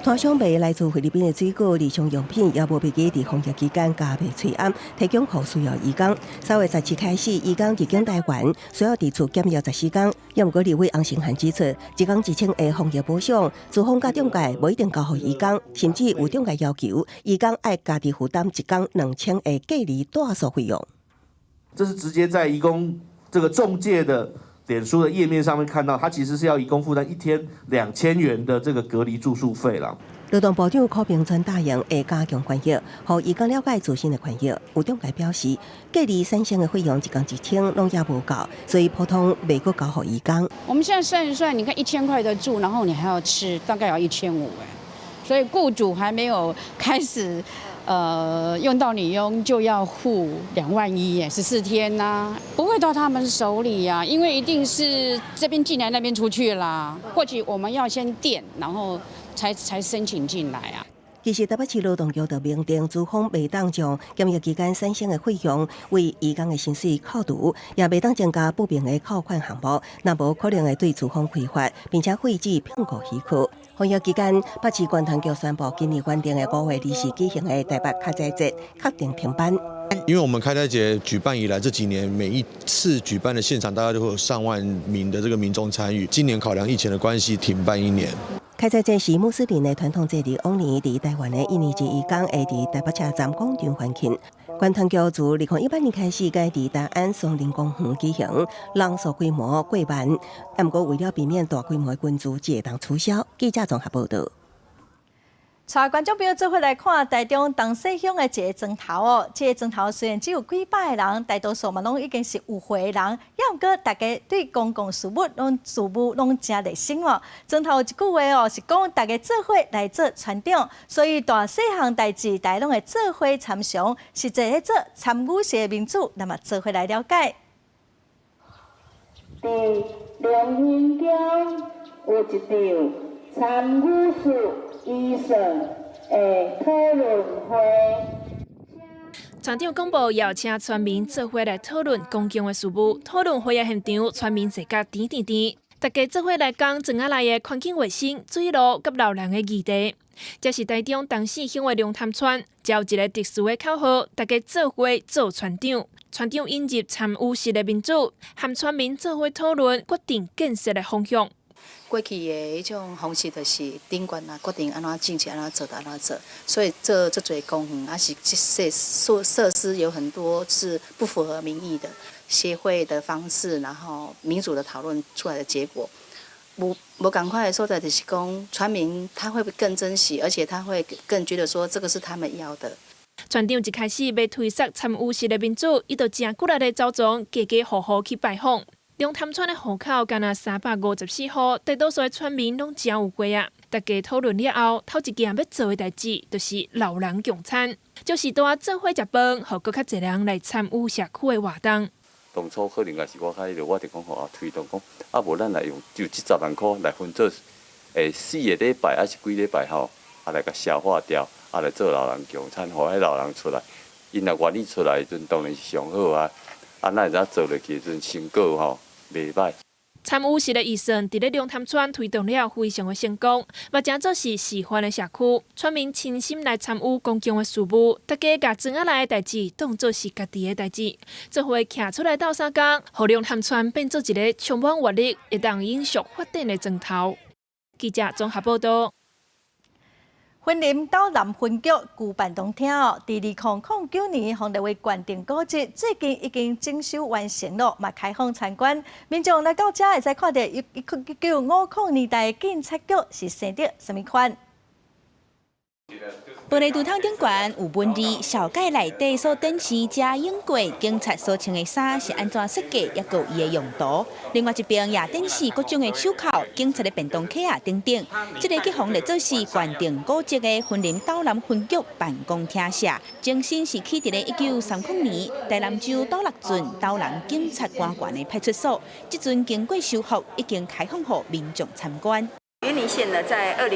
Speaker 11: 攤商賣來自菲律賓的水果、日常用品，也無袂記佇防疫期間加賣喙罨，提供予需要移工。3月17開始，移工入境台灣需要佇厝檢疫14天。也毋過立委洪申翰指出，一工1000的防疫補償，資方佮中介無一定交予移工，甚至有中介要求移工愛家己負擔一工2000的隔離住宿費用。
Speaker 3: 這是直接在移工這個中介的臉書的頁面上面看到，他其實是要移工負擔一天2000元的這個隔離住宿費啦。
Speaker 11: 勞動部長柯銘川答應會加強翻譯，予移工了解自身的權益。有中介表示，隔離產生的費用一工1000攏也無夠，所以普通袂閣交予移工。
Speaker 4: 我們現在算一算，你看1000塊的住，然後你還要吃，大概要1500哎，所以雇主還沒有開始。用到女傭就要付2.1萬耶，14天吶，不會到他們手裡呀，因為一定是這邊進來那邊出去啦。或許我們要先墊，然後才申請進來啊。
Speaker 11: 其實台北市勞動局就明定，資方袂當將檢疫期間產生的費用為移工的薪水扣除，也袂當增加不明的扣款項目，若無可能會對資方開罰，並且廢止聘雇許可。防疫期間，北市觀團局宣布，今年原定的5月24舉行的台北開齋節確定停辦。
Speaker 20: 因為我們開齋節舉辦以來，這幾年每一次舉辦的現場，大概都會有上萬名的這個民眾參與。今年考量疫情的關係，停辦一年。
Speaker 11: 開齋節是穆斯林的傳統節日，往年佇台灣的印尼籍移工會佇台北車站廣場歡慶。觀團局自2018年開始，改佇大安松林公園舉行，人數規模過萬，毋過為了避免大規模的群聚，才會當取消。記者綜合報導。
Speaker 1: 帶觀眾朋友做伙來看台中東勢鄉的一个莊頭哦。這个莊頭雖然只有幾百个人，大多數嘛攏已經是有歲的人，也毋過大家對公共事務攏誠熱心哦。莊頭有一句話哦，是講大家做伙來做村長，所以大細項代誌，大家攏會做伙參詳，實際咧做參與式的民主，咱嘛做伙來了解。
Speaker 21: 佇龍興鄉有一場參與式預算的討論會。
Speaker 22: 村長公布邀請村民做伙來討論公共的事務。討論會的現場，村民坐甲甜甜甜，大家做伙來講莊仔內的環境衛生、水路佮老人的議題。這是台中東勢鄉的龍潭村，這有一个特殊的口號，大家做伙做村長。村長引入參與式的民主，和村民做伙討論，決定建設的方向。
Speaker 23: 過去的彼種方式就是長官啊決定按怎政策按怎做就按怎做，所以做這濟公園抑是這些設施有很多是不符合民意的，協會的方式，然後民主的討論出來的結果，無仝款的所在就是講，村民他會更珍惜，而且他會更覺得說這個是他們要的。
Speaker 22: 村長一開始欲推捒參與式的民主，伊就誠骨力的走莊，家家戶戶去拜訪。龍潭村的戶口干焦354戶，大多數的村民攏誠有歲啊。大家討論了後，頭一件欲做的代誌，就是老人共餐，就是拄仔做伙食飯，予閣較濟人來參與社區的活動。
Speaker 24: 當初可能也是我較彼個，我就講吼啊，推動講啊，無咱來用就這10萬箍來分做4個禮拜，抑是幾禮拜吼，啊來共消化掉，啊來做老人共餐，予彼老人出來，𪜶若願意出來的時陣，當然是上好啊。啊，咱會知做落去的時陣成果吼袂歹。
Speaker 22: 參與式的預算，佇咧龍潭村推動了非常的成功，嘛誠做是示範的社區，村民親身來參與公共的事務，大家共莊仔內的代誌當做是家己的代誌，做伙徛出來鬥相共，予龍潭村變做一个充滿活力、會當永續發展的莊頭。記者綜合報導。
Speaker 1: 雲林斗南分局舊辦公廳哦，佇2009年予列為縣定古蹟，最近已經整修完成了，嘛開放參觀。民眾來到遮會使看著1950年代的警察局是生得啥物款。
Speaker 6: 玻璃櫥窗頂懸有文字，紹介內底所展示遮英國警察所穿的衫是按怎設計，抑閣有伊的用途。另外一邊也展示各種的手銬、警察的便當盒仔等等。這个去予列做是縣定古蹟的雲林斗南分局辦公廳舍，前身是起佇咧1930年台南州斗六郡斗南警察官員的派出所，這陣經過修復，已經開放予民眾參觀。
Speaker 7: 雲林縣呢，在2009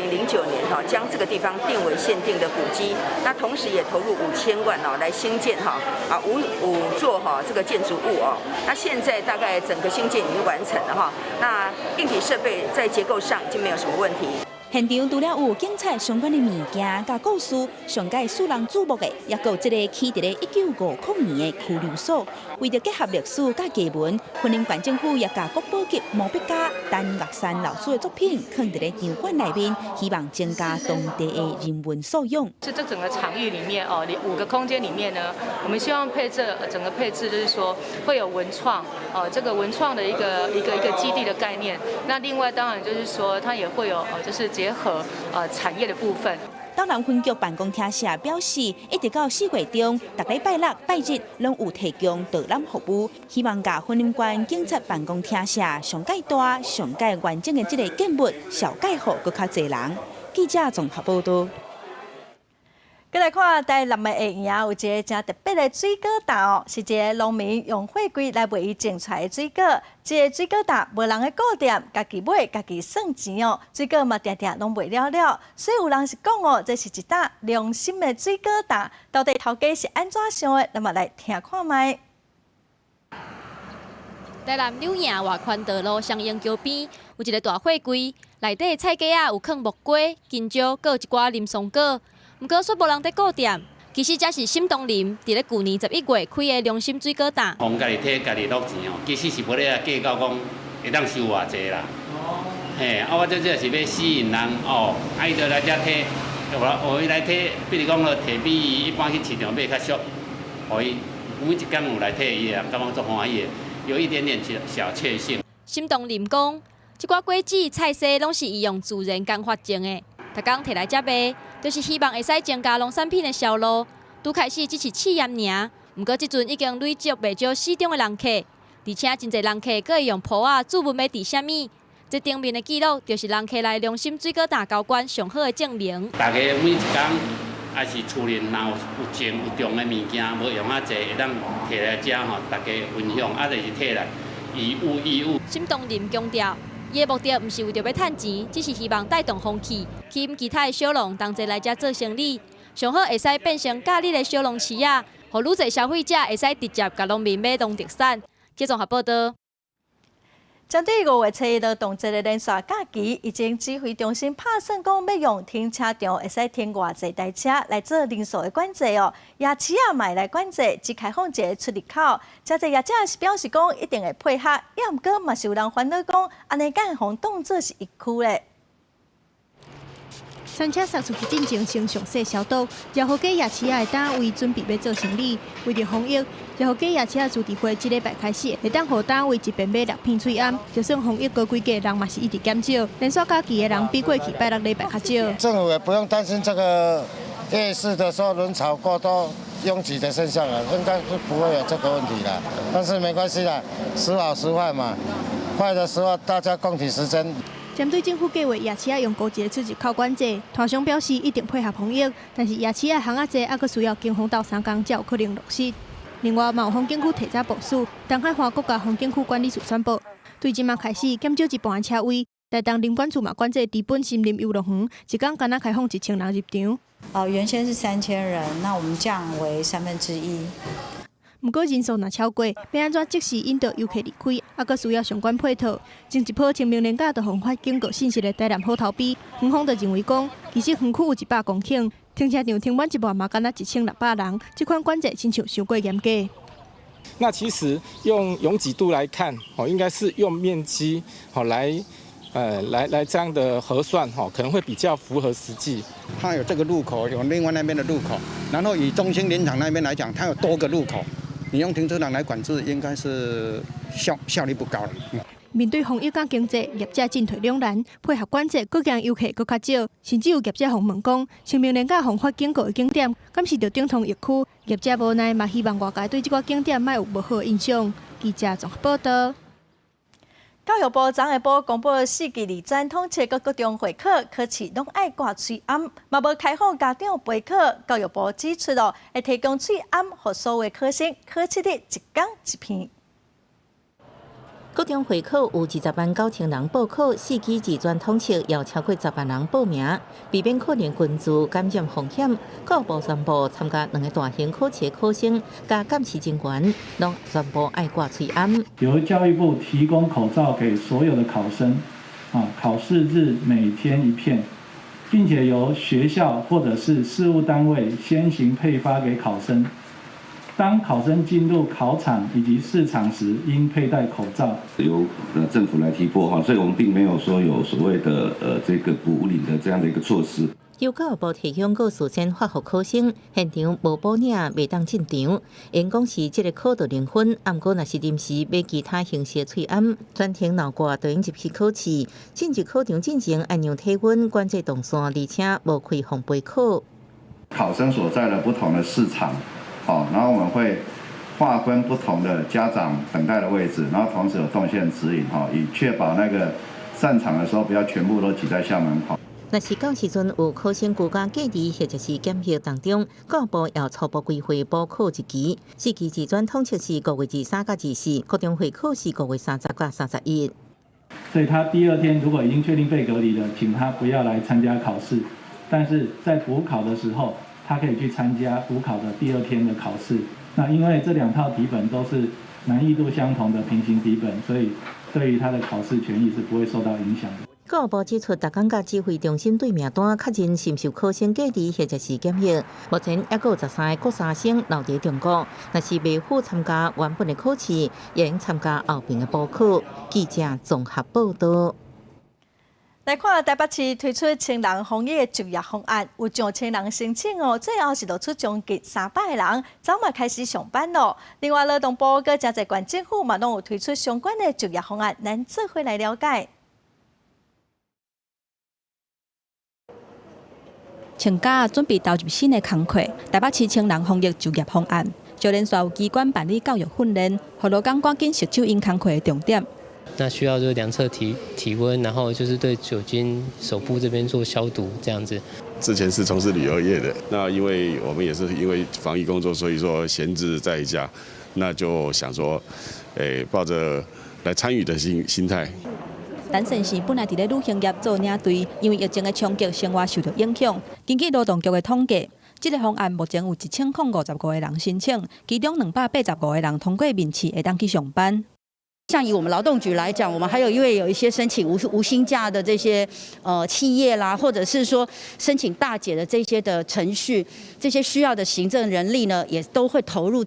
Speaker 7: 年哈，將這個地方定為縣定的古蹟，那同時也投入5000萬哦，來興建哈啊五座哈這個建築物哦。那現在大概整個興建已經完成了哈，那硬體設備在結構上已經沒有什麼問題。
Speaker 6: 現場除了有警察相關的物件佮故事，上蓋使人注目的，抑閣有這个起佇咧1950年的拘留所。為著結合歷史佮藝文，雲林縣政府也共國寶級毛筆家陳岳山老師的作品囥佇咧場館內面，希望增加當地的人文素養。
Speaker 8: 是這整個場域裡面哦，五個空間裡面呢，我們希望配置整個配置，就是說會有文創哦，這個文創的一個基地的概念。那另外當然就是說，它也會有就是結合產業的部分。
Speaker 6: 斗南分局辦公廳舍表示，一直到4月中，逐禮拜六、拜日攏有提供導覽服務，希望共雲林縣警察辦公廳舍上蓋大、上蓋完整的這个建物，紹介予閣較濟人。記者綜合報道。
Speaker 1: 閣來看台南的下營有一个誠特別的水果擔哦，是一个農民用貨櫃來賣伊種出來的水果。這个水果擔無人咧顧店，家己買家己算錢哦。水果嘛定定攏賣了了，所以有人是講哦，這是一擔良心的水果擔。到底頭家是按怎想的？咱嘛來聽看覓。
Speaker 9: 台南柳營外環道路雙鷹橋邊有一个大貨櫃，內底菜架仔有囥木瓜、香蕉，閣有一寡啉爽果。毋過煞無人佇顧店，其實這是沈東林佇咧舊年11月開的良心水果擔。
Speaker 10: 予家己提家己落錢哦，其實是無咧計較講會當收偌濟啦。哦。嘿，啊，我這這是欲吸引人哦，啊，伊就來遮提，予伊來提，比如講，提比伊一般去市場買較俗，予伊每一工有來提，伊會感覺足歡喜的，有一點點小小確幸。
Speaker 9: 沈東林講，這寡果子菜蔬攏是伊用自然工法種的，逐工提來遮賣，就是希望會使增加農產品的銷路。拄開始只是試驗爾，毋過這陣已經累積袂少死忠的人客，而且真濟人客閣會用簿仔注文欲佇啥物。這頂面的記錄就是人客來良心水果擔交關上好的證明。
Speaker 10: 大家每一工，抑是厝裡若有種有種的物件，無用啊濟，會當提來遮吼，大家分享，啊就是提來以物易物。
Speaker 9: 沈東林強調，伊的目的毋是為著欲趁錢，只是希望帶動風氣，吸引其他的小農同齊來遮做生意，上好會使變成假日的小農市仔，予愈濟消費者會使直接共農民買農特產。記者綜合報道。
Speaker 1: 針對5月初一勞動節的連續假期，已經指揮中心拍算講欲用停車場會使停偌濟台車來做人數的管制哦。夜市仔嘛會來管制，只開放一个出入口。誠濟業者是表示講一定會配合，也毋過嘛是有人煩惱講，按呢敢會予當做是疫區咧。
Speaker 12: 餐車殺出去進前先詳細消毒，饒河街夜市仔的攤位準備欲做生理，為著防疫，饒河街夜市仔自治會這禮拜開始會當予攤位一邊買六片喙罨，就算防疫高規格，人嘛是一直減少，連續假期的人比過去拜六禮拜較少。
Speaker 13: 政府也不用擔心這個夜市的時候人潮過多擁擠的現象了，應該是不會有這個問題啦。但是沒關係啦，時好時壞嘛，壞的時候大家共體時艱。
Speaker 12: 針對政府計劃夜市仔用高一个出入口管制，攤商表示一定配合防疫，但是夜市仔巷仔濟，猶閣需要警方鬥相共才有可能落實。另外，嘛有風景區提早部署，東海岸閣共風景區管理處宣布，對這馬開始減少一半的車位。台東林管處嘛管制知本森林遊樂園，一工干焦開放1000人入場。
Speaker 25: 哦，原先是3000人，那我們降為1/3。
Speaker 12: 毋過人數若超過，欲按怎即時引導遊客離開，猶閣需要相關配套。前一波清明連假就予發警告信息的台南虎頭埤，園方就認為講，其實園區有100公頃，停車場停滿一半嘛，干焦1600人，這款管制親像傷過嚴格。
Speaker 26: 那其實用擁擠度來看，哦，應該是用面積，好來這樣的核算，可能會比較符合實際。
Speaker 29: 它有這個入口，有另外那邊的入口，然後以中興林場那邊來講，它有多個入口。你用停車場來管制，應該是效率不高了。
Speaker 2: 面對防疫佮經濟，業者進退兩難，配合管制，閣驚遊客閣較少，甚至有業者予問講，聲明連佮予發警告的景點，敢是著等同疫區？業者無奈嘛，希望外界對這个景點莫有無好印象。記者綜合報道。
Speaker 1: 教育部昨下晡公布四級二專統測佮國中會考考試攏愛掛喙罨，嘛無開放家長陪考。教育部指出哦，會提供喙罨予所有考生，考試日一工一片。
Speaker 5: 國中會考有209,000人報考，四級二專統測有超過10萬人報名，避免可能群聚感染風險。教育部宣布，參加兩个大型考試的考生佮監視人員，攏全部愛掛喙罨。
Speaker 14: 由教育部提供口罩給所有的考生，啊，考試日每天一片，並且由學校或者是事務單位先行配發給考生。當考生進入考場以及試場時，應佩戴口罩。
Speaker 15: 由政府來提撥哈，所以我們並沒有說有所謂的這個補領的這樣的一個措施。
Speaker 5: 由教育部提供閣事先發予考生，現場無補領袂當進場。𪜶講是這个考著零分，毋過若是臨時買其他形式的喙罨，全程留掛就用入去考試。進入考場進前愛量體溫、管制動線，而且無開放陪考。
Speaker 16: 考生所在的不同的試場。好，然後我們會劃分不同的家長等待的位置，然後同時有動線指引，哈，以確保那個散場的時候不要全部都擠在校門口。
Speaker 5: 若是到時陣有考生居家隔離或者是檢疫當中，教育部要初步規劃補考日期。四級二專統測是5月23佮24，國中會考是5月30佮31。
Speaker 14: 所以他第二天如果已經確定被隔離了，請他不要來參加考試。但是在補考的時候，他可以去參加補考的第二天的考試。那因為這兩套題本都是難易度相同的平行題本，所以對於他的考試權益是不會受到影響的。
Speaker 5: 教育部指出，逐工佮指揮中心對名單確認是毋是有考生隔離或者是檢疫。目前猶閣有13个國三生留佇中國，若是袂赴參加原本的考試，會用參加後面的補考。記者綜合報道。
Speaker 1: 來看台北市推出千人防疫的就業方案，有上千人申請哦，最後是錄取將近300個人，昨嘛開始上班咯。另外，勞動部佮誠濟縣政府嘛，攏有推出相關的就業方案，咱做伙來了解。
Speaker 17: 穿家準備投入新的工課，台北市千人防疫就業方案，就連續有機關辦理教育訓練，予勞工趕緊熟手𪜶工課的重點。
Speaker 19: 那需要就是量測體溫，然後就是對酒精手部這邊做消毒，這樣子。
Speaker 27: 之前是從事旅遊業的，那因為我們也是因為防疫工作，所以說閒置在家，那就想說，抱着來參與的心態。
Speaker 17: 陳先生本來佇咧旅行業做領隊，因為疫情的衝擊，生活受到影響。根據勞動局的統計，這个方案目前有1055個人申請，其中285個人通過面試，會當去上班。
Speaker 28: 像以我們勞動局來講，我們還有因為有一些申請無薪假的這些企業啦，或者是說申請大減的這些的程序，這些需要的行政人力呢，也都會投入。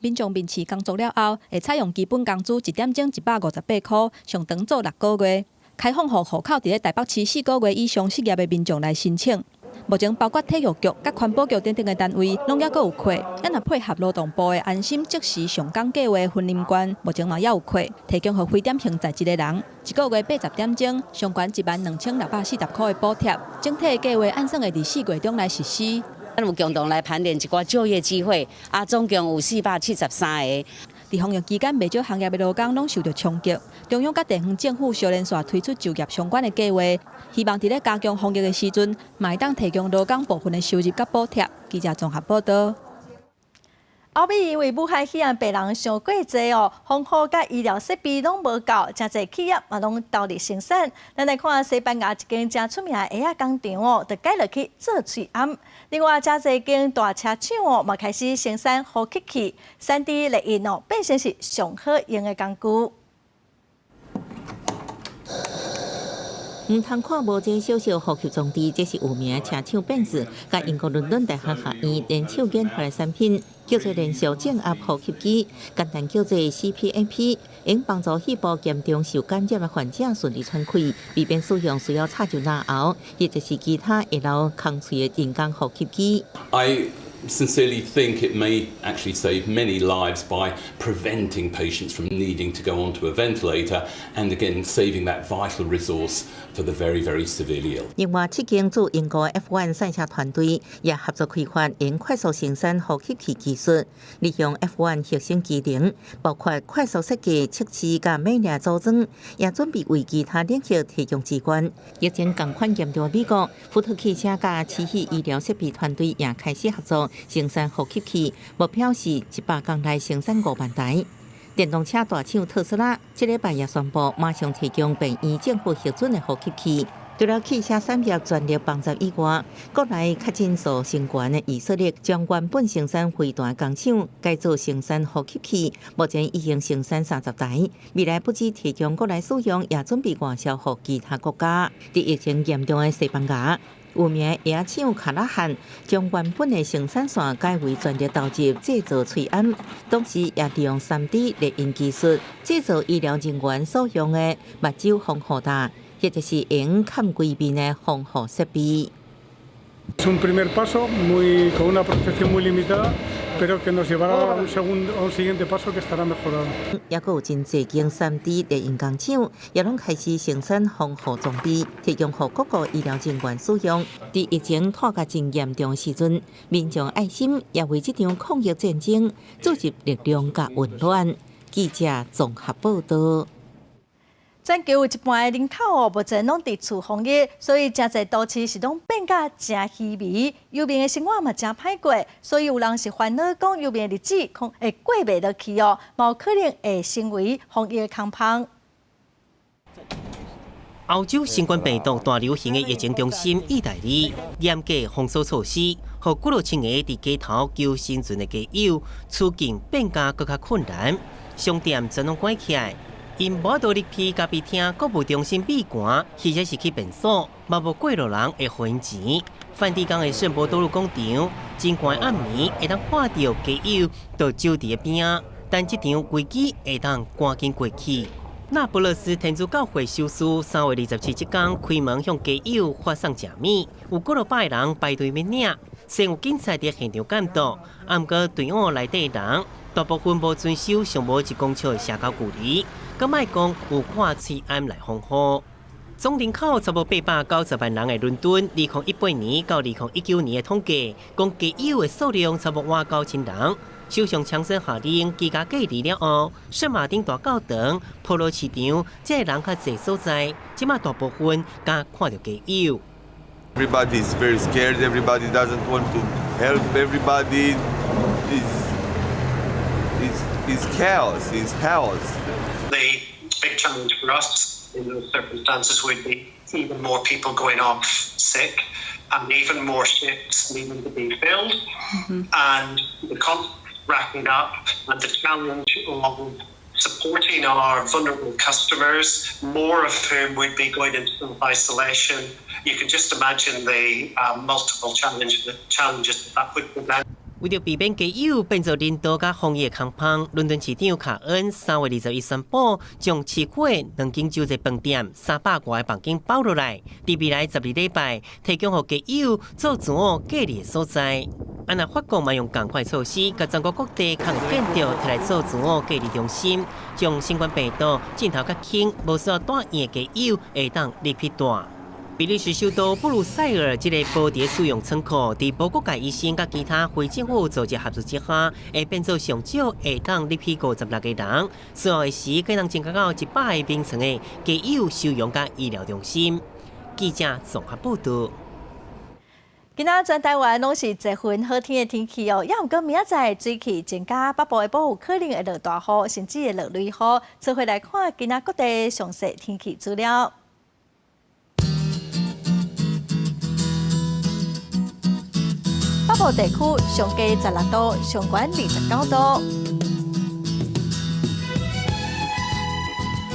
Speaker 17: 民眾面試工作了後，會採用基本工資一點鐘158塊，上長做6個月，開放予戶口佇咧台北市4個月以上失業的民眾來申請。目前包括體育局、佮環保局等等的單位，攏猶閣有缺。咱若配合勞動部的安心即時上崗計畫雲林縣，目前嘛猶有缺，提供予非典型在職的人，一個月80點鐘，上懸12,640塊的補貼。整體的計畫按算會佇4月中來實施。
Speaker 30: 咱有共同來盤點一寡就業機會，啊，總共有473個。
Speaker 17: 佇防疫期間，袂少行業的勞工攏受著衝擊。中央佮地方政府相連續推出就業相關的計劃，希望佇咧加強防疫的時陣，嘛會當提供勞工部分的收入佮補貼。記者綜合報道。
Speaker 1: 後尾因為武漢肺炎病人傷過濟哦，防護佮醫療設備攏無夠，誠濟企業嘛攏投入生產。咱來看西班牙一間誠出名的鞋仔工廠哦，就改落去做喙罨。另外，誠濟間大車廠哦，嘛開始生產呼吸器，3D 列印哦，變成是上好用的工具。
Speaker 5: 毋通看無這小小呼吸裝置，這是有名車廠賓士，佮英國倫敦大學學院聯手研發的產品，叫做連續正壓呼吸機，簡單叫做 CPAP，用幫助肺部嚴重受感染的患者順利喘氣，避免使用需要插入咽喉，或者是其他會流空喙的人工呼吸機。
Speaker 31: I
Speaker 3: Sincerely think it may actually save many lives by preventing patients from needing to go onto a ventilator and again saving that vital resource for the very, very severely ill.
Speaker 5: 另外，七間駐英國 F1 賽車團隊也合作開發用快速生產呼吸器技術，利用 F1 核心機能，包括快速設計、測試佮免疫組裝，也準備為其他領域提供支援。疫情仝款嚴重的美國，福特汽車佮奇異醫療設備團隊也開始合作生產呼吸器，目標是100天內生產5萬台。電動車大廠特斯拉這禮拜也宣布，馬上提供病院政府核准的呼吸器。除了汽車產業全力幫助以外，國內確診數升懸的以色列，將原本生產飛彈工廠改做生產呼吸器，目前已經生產30台。未來不止提供國內使用，也準備外銷予其他國家。佇疫情嚴重的西班牙，有名鞋廠卡拉漢將原本的生產線改為全力投入製造喙罨，同時也利用3D 列印技術製造醫療人員所用的目睭防護罩，或者是用崁規面的防護設備。
Speaker 4: Es un primer paso muy, con una protección muy limitada, pero que nos llevará a un segundo, a un siguiente paso que estará mejorado.
Speaker 5: 抑閣有真濟間3D 列印工廠，也攏開始生產防護裝備，提供予各國醫療人員使用。佇疫情拖甲真嚴重的時陣，民眾愛心也為這場抗疫戰爭注入力量佮溫暖。記者綜合報道。
Speaker 1: 全球有一半的人口哦，目前攏佇厝防疫，所以誠濟都市是攏變甲誠稀微，遊民的生活嘛誠歹過，所以有人是煩惱講遊民的日子恐會過袂落去哦，嘛有可能會成為防疫的空縫。
Speaker 7: 歐洲新冠病毒大流行的疫情中心意大利，嚴格封鎖措施，予幾若千个佇街頭求生存的街友，處境變加閣較困難，商店全攏關起來。𪜶無法度入去咖啡廳、購物中心閉館，或者是去便所，嘛無過路人會予𪜶錢。梵蒂岡的聖伯多祿廣場，真寒暗暝會當看著街友就守佇咧邊仔，但這場危機會當趕緊過去。那不勒斯天主教會修士3月27這工開門向街友發送食物，有幾若百人排隊欲領，雖然有警察佇現場監督，毋過隊伍內底人大部分無遵守上無一公尺的社交距離，閣莫講有掛喙罨來防護。總人口差不多890萬人的倫敦，2018年到2019年的統計，講街友的數量差不多倚9000人。首相強生下令居家隔離了後，聖馬丁大教堂、普羅市場這个人較濟所在，這馬大部分敢看著街友。
Speaker 11: Everybody is very scared. Everybody doesn't want to help. Everybody is chaos. Is chaos.
Speaker 18: The big challenge for us in those circumstances would be even more people going off sick and even more shifts needing to be filled and the cost racking up and the challenge of supporting our vulnerable customers, more of whom would be going into isolation. You can just imagine the multiple challenges that would present.
Speaker 7: 為著避免街友變做人道佮防疫空縫，倫敦市長卡恩3月21宣布，將市區兩間洲際飯店300外个房間包落來，佇未來12禮拜提供予街友做自我隔離的所在。啊，若法國嘛用仝款措施，共全國各地空建築提來做自我隔離中心，將新冠病毒症頭較輕、無需要住院的街友會當入去蹛。比利時首都布魯塞爾這個無佇使用倉庫，佇無國界醫生佮其他非政府組織合作之下，會變做上少會當入去56個人，需要的時可能增加到100個病床的街友收容佮醫療中心。記者綜合報道。
Speaker 1: 今仔全台灣攏是熱雲好天的天氣哦，猶毋過明仔載水氣增加，北部的部有可能會落大雨，甚至會落雷雨。做伙來看今仔各地詳細天氣資料。北部地區上低16度，上懸29度；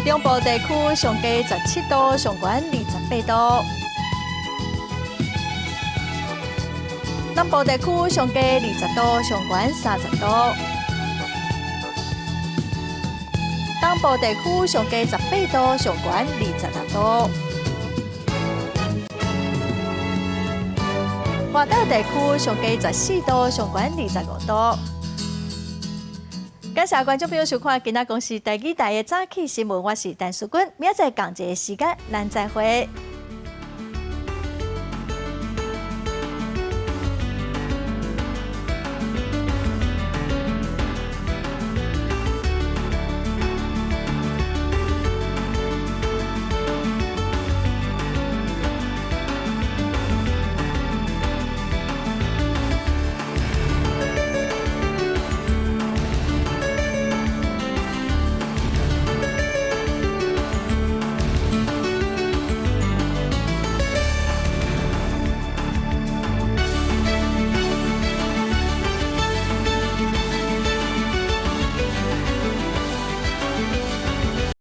Speaker 1: 中部地區上低17度，上懸28度；南部地區上低20度，上懸30度；東部地區上低18度，上懸26度。外島地區上低14度，上懸25度。感謝觀眾朋友收看今仔公視台語台的早起新聞，我是陳淑君，明仔載仝一个時間，咱再會。